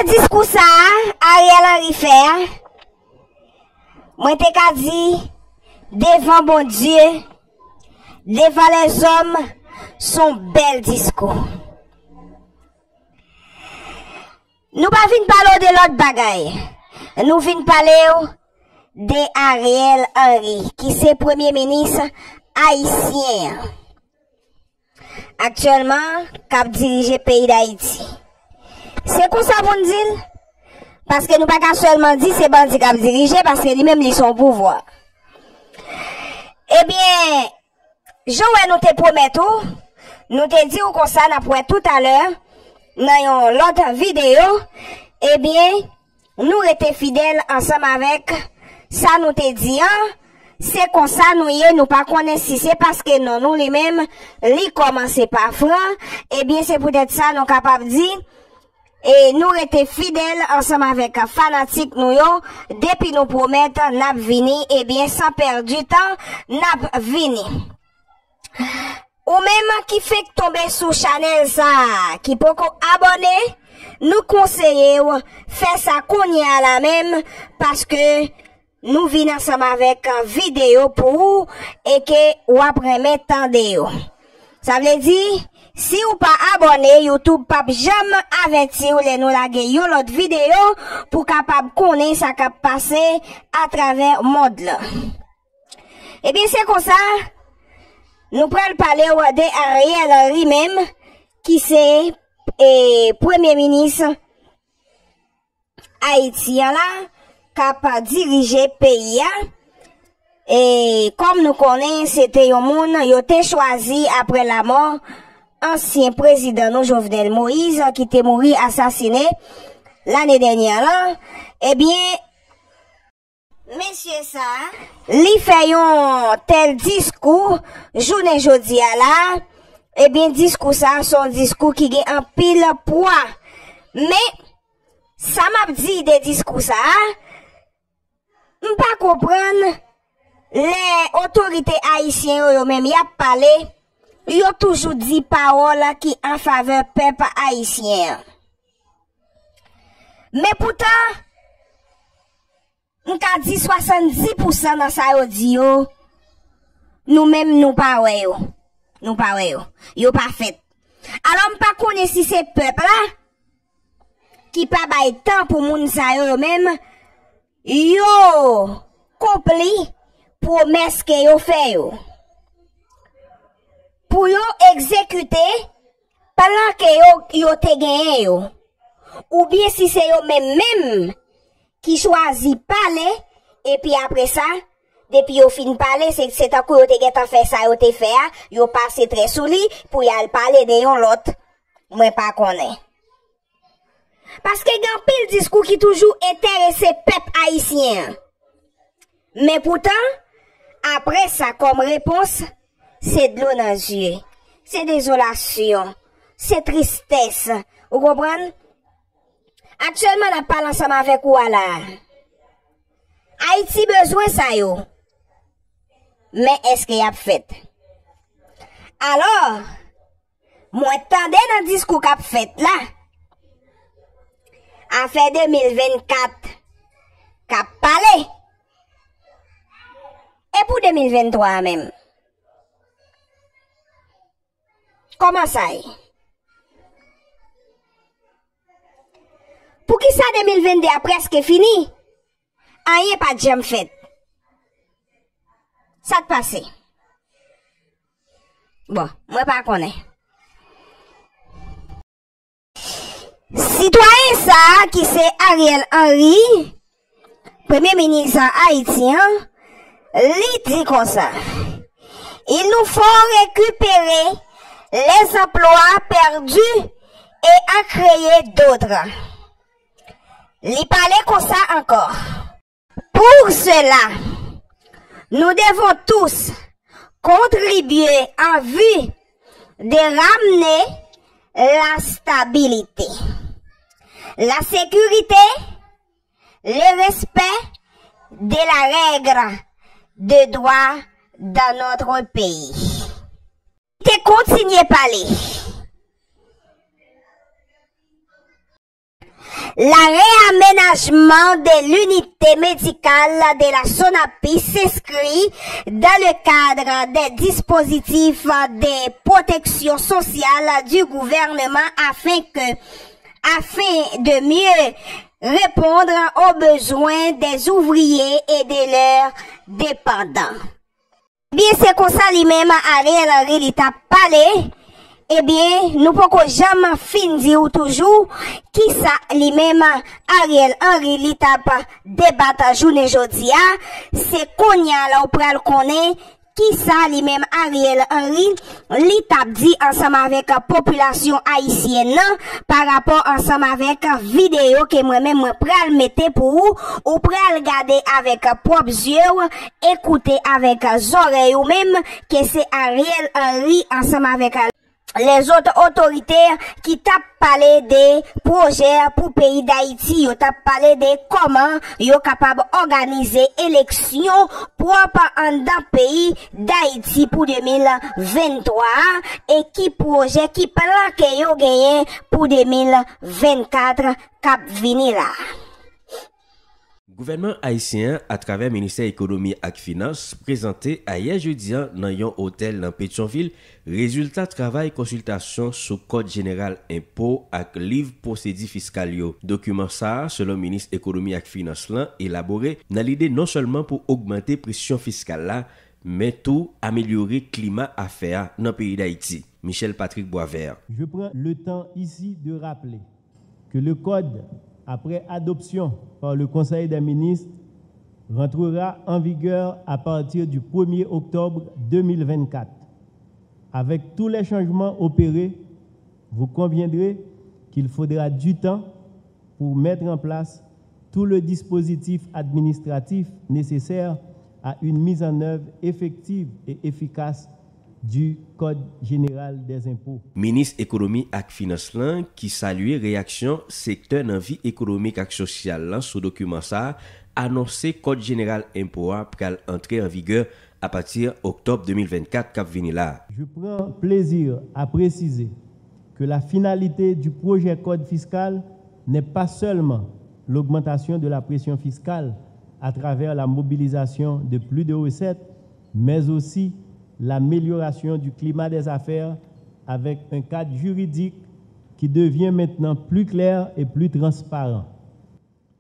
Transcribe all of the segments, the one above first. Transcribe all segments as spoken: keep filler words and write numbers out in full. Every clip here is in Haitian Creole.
Diskou sa a, Ariel Henry fè a, mwen te ka di, devan Bondye, devan lèzòm, s on bèl diskou. Nou pa vin pale w de lòt bagay. Nou vin pale w de Ariel Henry, ki se premye minis ayisyen an. Aktyèlman, k ap dirije peyi Dayiti. Se konsa pou n di l, paske nou pa ka sèlman di se bandi k ap dirije, paske li menm li se yon pouvwa. Ebyen, jan w wè nou te pwomèt ou, nou te di w konsa n ap wè toutalè nan yon lòt videyo, ebyen, nou rete fidèl ansanm avèk sa nou te di an. Se konsa nou ye, nou pa konnen si se paske non nou li menm, li kòmanse pa Fran, ebyen se poutèt sa nou kapab di, e nou rete fidèl ansanm avèk fanatik nou yo, depi nou pwomèt n ap vini, ebyen san pèdi tan, n ap vini. Ou menm ki fenk tonbe sou chanèl sa a, ki poko abòne, nou konseye w fè sa kounye a la menm, paske nou vin ansanm avèk videyo pou ou e ke w ap renmen tande yo. Sa vle di, si w pa abòne, YouTube p ap janm avèti w lè nou lage yon lòt videyo pou w kapab konnen sa k ap pase atravè mond lan. Ebyen, se konsa, nou pral pale w de Ariel Henry menm, ki se, e, premye minis Ayiti an la, k ap dirije peyi a. E kòm nou konnen, se te yon moun yo te chwazi apre lamò ansyen prezidan nou, Jovenel Moïse, ki te mouri asasine lane dènyè lan. Ebyen, mesye sa, li fè yon tèl diskou jounen jodi a la. Ebyen, diskou sa, se yon diskou ki gen anpil pwa. Men, sa m ap di de diskou sa a, m pa konprann lè otorite ayisyen yo, yo menm, y ap pale, yo toujou di pawòl ki an favè pèp ayisyen an. Men poutan, m ka di swasanndis pousan nan sa yo di yo, nou menm nou pa wè yo. Nou pa wè yo. Yo pa fèt. Alò, m pa konnen si se pèp la ki pa bay tan pou moun sa yo, yo menm, yo konpli pwomès ke yo fè yo. Pou yo egzekite plan ke yo, yo te genyen yo. Oubyen si se yo menm menm ki chwazi pale, epi apre sa, depi yo fin pale, se, se tankou yo te gentan fè sa yo te fè a, yo pase trè sou li pou y al pale de yon lòt. Mwen pa konnen. Paske gen anpil diskou ki toujou enterese pèp ayisyen an. Men poutan, apre sa, kòm repons, se dlo nan zye, se dezolasyon, se tristès. Ou konprann? Aktyèlman, n ap pale ansanm avèk ou a la a. Ayiti bezwen sa yo. Men èske y ap fèt? Alò, mwen tande nan diskou k ap fèt la, afè de mil vennkat k ap pale. E pou de mil venntwa a menm? Kòman sa ye? Poukisa de mil vennde a prèske fini? Anyen pa t janm fèt. Sa k pase? Bon, mwen pa konnen. Sitwayen sa a ki se Ariel Henry, premye minis Ayiti an, li di konsa, il nous faut récupérer les emplois perdus et en créer d'autres. Li pale konsa ankò. Pour cela, nous devons tous contribuer en vue de ramener la stabilité, la sécurité, le respect de la règle de droit dans notre pays. Te kontinye pale. Le réaménagement de l'unité médicale de la Sonapis s'inscrit dans le cadre des dispositifs de protection sociale du gouvernement afin que, afin de mieux répondre aux besoins des ouvriers et de leurs dépendants. Ebyen, se konsa li menm Ariel Henry li t ap pale. Ebyen, nou poko janm fin di w toujou kisa li menm Ariel Henry li t ap debat jounen jodi a. Se kounye a la w pral konnen kisa li menm Ariel Henry li t ap di ansanm avèk popilasyon ayisyèn nan pa rapò ansanm avèk videyo ke mwen menm mwen pral mete pou ou, ou pral gade avèk pwòp zye w, ekoute avèk zòrèy ou menm ke se Ariel Henry ansanm avèk lèzòt otorite ki t ap pale de pwojè pou peyi Dayiti, yo t ap pale de kòman yo kapab òganize eleksyon pwòp anndan peyi Dayiti pou de mil venntwa a, e ki pwojè, ki plan ke yo genyen pou de mil vennkat k ap vini la. Gouvènman ayisyen an, atravè Ministè Ekonomi ak Finans, prezante ayè jedi a nan yon otèl nan Petyonvil rezilta travay konsiltasyon sou Kòd Jeneral Enpo ak Liv Pwosedi Fiskal yo. Dokiman sa a, selon Minis Ekonomi ak Finans lan, elabore nan lide non sèlman pou ogmante presyon fiskal la, men tou amelyore klima afè a nan peyi Dayiti. Michel Patrick Boisvert. Je prends le temps ici de rappeler que le Code, après adoption par le Conseil des ministres, rentrera en vigueur à partir du premier octobre deux mille vingt-quatre. Avec tous les changements opérés, vous conviendrez qu'il faudra du temps pour mettre en place tout le dispositif administratif nécessaire à une mise en œuvre effective et efficace du Code général des impôts. Minis Ekonomi ak Finans lan, ki salye reyaksyon sektè nan vi ekonomik ak sosyal lan sou dokiman sa a, anonse Kòd Jeneral Enpo a pral antre an vigè apati oktòb de mil vennkat k ap vini la a. Je prends plaisir à préciser que la finalité du projet Code fiscal n'est pas seulement l'augmentation de la pression fiscale à travers la mobilisation de plus de recettes, mais aussi l'amélioration du climat des affaires avec un cadre juridique qui devient maintenant plus clair et plus transparent.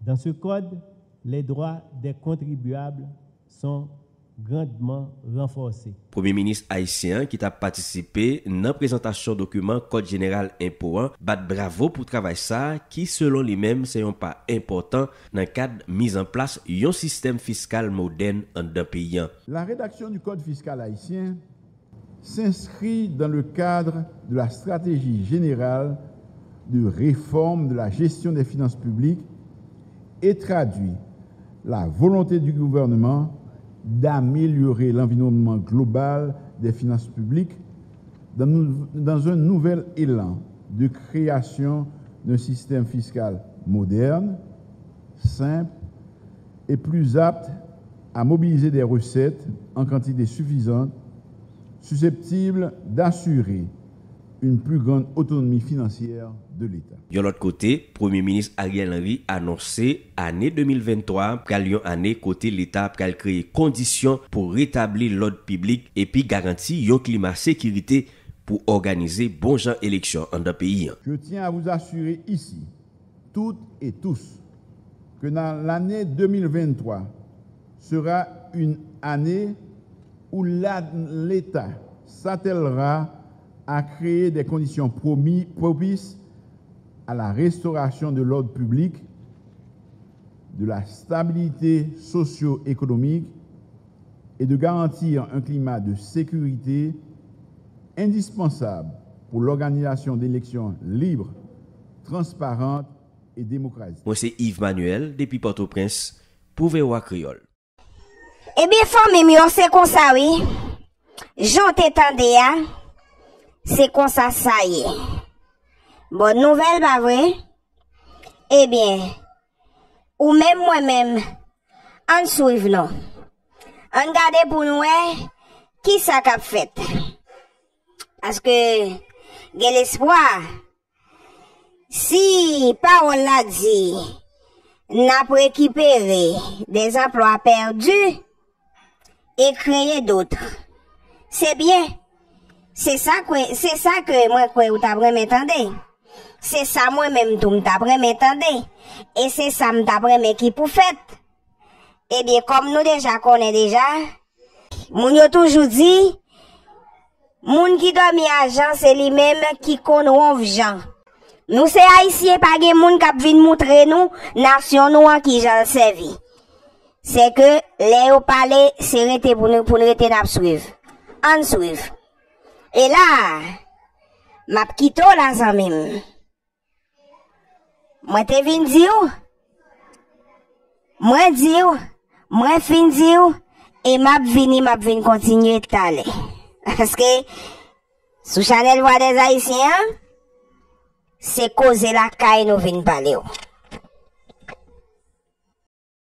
Dans ce code, les droits des contribuables sont grandement renforcés. Premye Minis ayisyen an ki t ap patisipe nan prezantasyon dokiman Kòd Jeneral Enpo an bat bravo pou travay sa a ki, selon li menm, se yon pa enpòtan nan kad mizanplas yon sistèm fiskal modèn anndan peyi an. La rédaction du Code fiscal haïtien s'inscrit dans le cadre de la stratégie générale de réforme de la gestion des finances publiques et traduit la volonté du gouvernement d'améliorer l'environnement global des finances publiques dans, dans un nouvel élan de création d'un système fiscal moderne, simple et plus apte à mobiliser des recettes en quantité suffisante, susceptibles d'assurer une plus grande autonomie financière de l'État. Yon lòt kote, Premye Minis Ariel Henry anonse ane de mil venntwa pral yon ane kote Leta pral kreye kondisyon pou retabli lòd piblik epi garanti yon klima sekirite pou òganize bon jan eleksyon anndan peyi an. Je tiens à vous assurer ici, toutes et tous, que dans l'année deux mille vingt-trois sera une année où l'État s'attellera à créer des conditions propices à la restauration de l'ordre public, de la stabilité socio-économique et de garantir un climat de sécurité indispensable pour l'organisation d'élections libres, transparentes et démocratiques. Mwen se Yves Manuel depi Pòtoprens pou V O A Kreyòl. Ebyen fanmi m yo se konsa wi, jan w te tande a, se konsa sa ye. Bòn nouvèl pa vre? Ebyen, ou menm mwen menm, ann swiv non. Ann gade pou n wè kisa k ap fèt. Paske gen lespwa Si pawòl la di n ap rekipere des emplois perdus e kreye dot, se byen. Se sa kwe, se sa ke mwen kwè ou t ap renmen tande. Se sa mwen menm tou m t ap renmen tande. E se sa m t ap renmen ki pou fèt. Ebyen, kòm nou deja konnen deja, moun yo toujou di, moun ki dòmi a jan se li menm ki konn wonf jan. Nou se Ayisyen, pa gen moun k ap vin moutre nou nasyon nou an ki jan l sèvi. Se ke lè yo pale, se rete pou nou, pou n rete n ap swiv. Ann swiv. E la, m ap kite w la, zanmi m. Mwen te vin di w, mwen di w, mwen fin di w, e m ap vini, m ap vin kontinye talè. Paske sou chanèl Vwa dèz Ayisyen an, se koze lakay nou vin pale w.